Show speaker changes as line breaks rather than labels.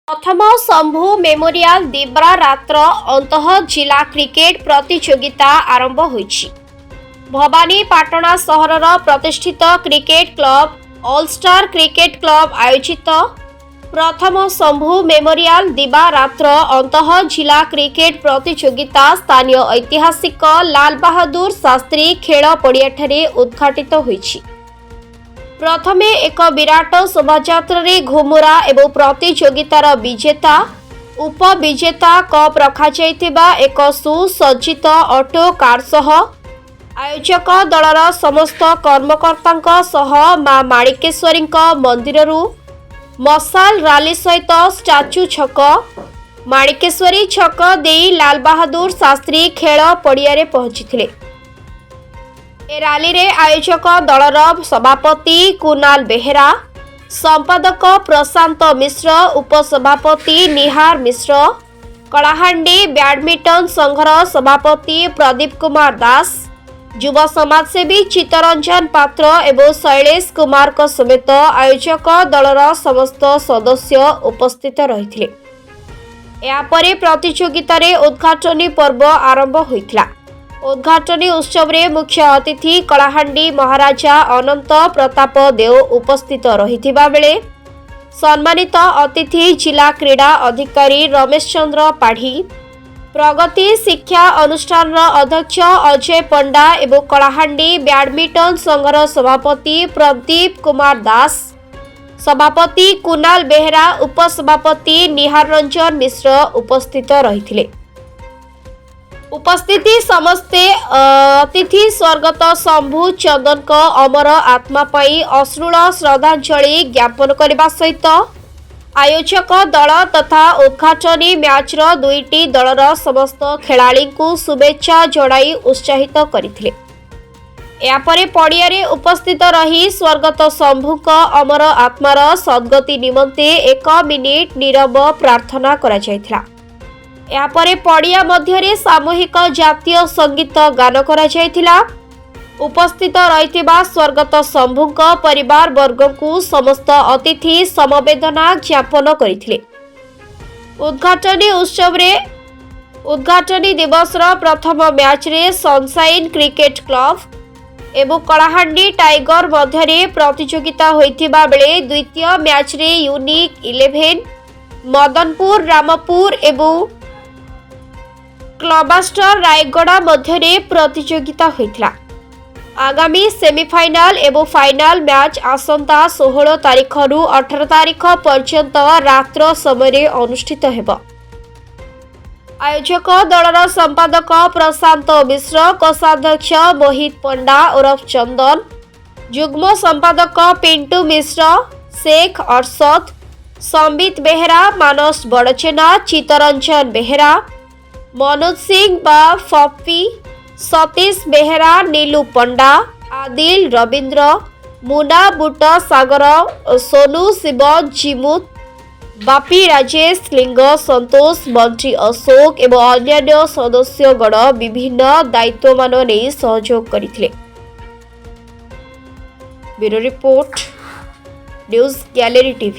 ପ୍ରଥମ ଶମ୍ଭୁ ମେମୋରିଆଲ ଦିବାରାତ୍ର ଅନ୍ତଃ ଜିଲ୍ଲା କ୍ରିକେଟ ପ୍ରତିଯୋଗିତା ଆରମ୍ଭ ହୋଇଛି। ଭବାନୀପାଟଣା ସହରର ପ୍ରତିଷ୍ଠିତ କ୍ରିକେଟ କ୍ଲବ ଅଲଷ୍ଟାର କ୍ରିକେଟ କ୍ଲବ ଆୟୋଜିତ ପ୍ରଥମ ଶମ୍ଭୁ ମେମୋରିଆଲ ଦିବାରାତ୍ର ଅନ୍ତଃ ଜିଲ୍ଲା କ୍ରିକେଟ ପ୍ରତିଯୋଗିତା ସ୍ଥାନୀୟ ଐତିହାସିକ ଲାଲବାହାଦୁର ଶାସ୍ତ୍ରୀ ଖେଳ ପଡ଼ିଆଠାରେ ଉଦ୍ଘାଟିତ ହୋଇଛି। ପ୍ରଥମେ ଏକ ବିରାଟ ଶୋଭାଯାତ୍ରାରେ ଘୁମୁରା ଏବଂ ପ୍ରତିଯୋଗିତାର ବିଜେତା, ଉପବିଜେତା କପ୍ ରଖାଯାଇଥିବା ଏକ ସୁସଜ୍ଜିତ ଅଟୋ କାର୍ ସହ ଆୟୋଜକ ଦଳର ସମସ୍ତ କର୍ମକର୍ତ୍ତାଙ୍କ ସହ ମା ମାଣିକେଶ୍ୱରୀଙ୍କ ମନ୍ଦିରରୁ ମଶାଲ ରାଲି ସହିତ ଷ୍ଟାଚ୍ୟୁ ଛକ, ମାଣିକେଶ୍ୱରୀ ଛକ ଦେଇ ଲାଲବାହାଦୁର ଶାସ୍ତ୍ରୀ ଖେଳ ପଡ଼ିଆରେ ପହଞ୍ଚିଥିଲେ। ଏ ରାଲିରେ ଆୟୋଜକ ଦଳର ସଭାପତି କୁନାଲ ବେହେରା, ସମ୍ପାଦକ ପ୍ରଶାନ୍ତ ମିଶ୍ର, ଉପସଭାପତି ନିହାର ମିଶ୍ର, କଳାହାଣ୍ଡି ବ୍ୟାଡମିଣ୍ଟନ ସଂଘର ସଭାପତି ପ୍ରଦୀପ କୁମାର ଦାସ, ଯୁବ ସମାଜସେବୀ ଚିତ୍ତରଞ୍ଜନ ପାତ୍ର ଏବଂ ଶୈଳେଶ କୁମାରଙ୍କ ସମେତ ଆୟୋଜକ ଦଳର ସମସ୍ତ ସଦସ୍ୟ ଉପସ୍ଥିତ ରହିଥିଲେ। ଏହାପରେ ପ୍ରତିଯୋଗିତାରେ ଉଦ୍ଘାଟନୀ ପର୍ବ ଆରମ୍ଭ ହୋଇଥିଲା। ଉଦ୍ଘାଟନୀ ଉତ୍ସବରେ ମୁଖ୍ୟ ଅତିଥି କଳାହାଣ୍ଡି ମହାରାଜା ଅନନ୍ତ ପ୍ରତାପ ଦେଓ ଉପସ୍ଥିତ ରହିଥିବା ବେଳେ ସମ୍ମାନିତ ଅତିଥି ଜିଲ୍ଲା କ୍ରୀଡ଼ା ଅଧିକାରୀ ରମେଶ ଚନ୍ଦ୍ର ପାଢ଼ୀ, ପ୍ରଗତି ଶିକ୍ଷା ଅନୁଷ୍ଠାନର ଅଧ୍ୟକ୍ଷ ଅଜୟ ପଣ୍ଡା ଏବଂ କଳାହାଣ୍ଡି ବ୍ୟାଡମିଣ୍ଟନ ସଂଘର ସଭାପତି ପ୍ରଦୀପ କୁମାର ଦାସ, ସଭାପତି କୁନାଲ ବେହେରା, ଉପସଭାପତି ନିହାର ରଞ୍ଜନ ମିଶ୍ର ଉପସ୍ଥିତ ରହିଥିଲେ। ଉପସ୍ଥିତି ସମସ୍ତେ ଅତିଥି ସ୍ୱର୍ଗତ ଶମ୍ଭୁ ଚନ୍ଦନଙ୍କ ଅମର ଆତ୍ମା ପାଇଁ ଅଶ୍ରୁଳ ଶ୍ରଦ୍ଧାଞ୍ଜଳି ଜ୍ଞାପନ କରିବା ସହିତ ଆୟୋଜକ ଦଳ ତଥା ଉଦ୍ଘାଟନୀ ମ୍ୟାଚ୍ର ଦୁଇଟି ଦଳର ସମସ୍ତ ଖେଳାଳିଙ୍କୁ ଶୁଭେଚ୍ଛା ଜଣାଇ ଉତ୍ସାହିତ କରିଥିଲେ। ଏହାପରେ ପଡ଼ିଆରେ ଉପସ୍ଥିତ ରହି ସ୍ୱର୍ଗତ ଶମ୍ଭୁଙ୍କ ଅମର ଆତ୍ମାର ସଦ୍ଗତି ନିମନ୍ତେ ଏକ ମିନିଟ୍ ନୀରବ ପ୍ରାର୍ଥନା କରାଯାଇଥିଲା। ଏହାପରେ ପଡ଼ିଆ ମଧ୍ୟରେ ସାମୂହିକ ଜାତୀୟ ସଙ୍ଗୀତ ଗାନ କରାଯାଇଥିଲା। ଉପସ୍ଥିତ ରହିଥିବା ସ୍ୱର୍ଗତ ଶମ୍ଭୁଙ୍କ ପରିବାର ବର୍ଗଙ୍କୁ ସମସ୍ତ ଅତିଥି ସମବେଦନା ଜ୍ଞାପନ କରିଥିଲେ। ଉଦ୍ଘାଟନୀ ଉତ୍ସବରେ ଉଦ୍ଘାଟନୀ ଦିବସର ପ୍ରଥମ ମ୍ୟାଚ୍ରେ ସନସାଇନ୍ କ୍ରିକେଟ କ୍ଲବ ଏବଂ କଳାହାଣ୍ଡି ଟାଇଗର ମଧ୍ୟରେ ପ୍ରତିଯୋଗିତା ହୋଇଥିବା ବେଳେ ଦ୍ୱିତୀୟ ମ୍ୟାଚ୍ରେ ୟୁନିକ୍ ଇଲେଭେନ୍ ମଦନପୁର ରାମପୁର ଏବଂ କ୍ଲବାଷ୍ଟର ରାୟଗଡ଼ା ମଧ୍ୟରେ ପ୍ରତିଯୋଗିତା ହୋଇଥିଲା। ଆଗାମୀ ସେମିଫାଇନାଲ ଏବଂ ଫାଇନାଲ ମ୍ୟାଚ୍ ଆସନ୍ତା 16 ତାରିଖରୁ 18 ତାରିଖ ପର୍ଯ୍ୟନ୍ତ ରାତ୍ର ସମୟରେ ଅନୁଷ୍ଠିତ ହେବ। ଆୟୋଜକ ଦଳର ସମ୍ପାଦକ ପ୍ରଶାନ୍ତ ମିଶ୍ର, କୋଷାଧ୍ୟକ୍ଷ ମୋହିତ ପଣ୍ଡା ଓରଫ ଚନ୍ଦନ, ଯୁଗ୍ମ ସମ୍ପାଦକ ପିଣ୍ଟୁ ମିଶ୍ର, ଶେଖ ଅର୍ସଦ, ସମ୍ବିତ ବେହେରା, ମାନସ ବଡ଼ଚେନା, ଚିତ୍ତରଞ୍ଜନ ବେହେରା, ମନୋଜ ସିଂ ବା ଫପି, ସତୀଶ ବେହେରା, ନୀଲୁ ପଣ୍ଡା, ଆଦିଲ ରବୀନ୍ଦ୍ର, ମୁନା ବୁଟ ସାଗର, ସୋନୁ ଶିବ, ଜିମୁତ, ବାପି ରାଜେଶ, ଲିଙ୍ଗ ସନ୍ତୋଷ, ବଣ୍ଟି ଅଶୋକ ଏବଂ ଅନ୍ୟାନ୍ୟ ସଦସ୍ୟଗଣ ବିଭିନ୍ନ ଦାୟିତ୍ୱମାନ ନେଇ ସହଯୋଗ କରିଥିଲେ। Bureau report, news gallery TV.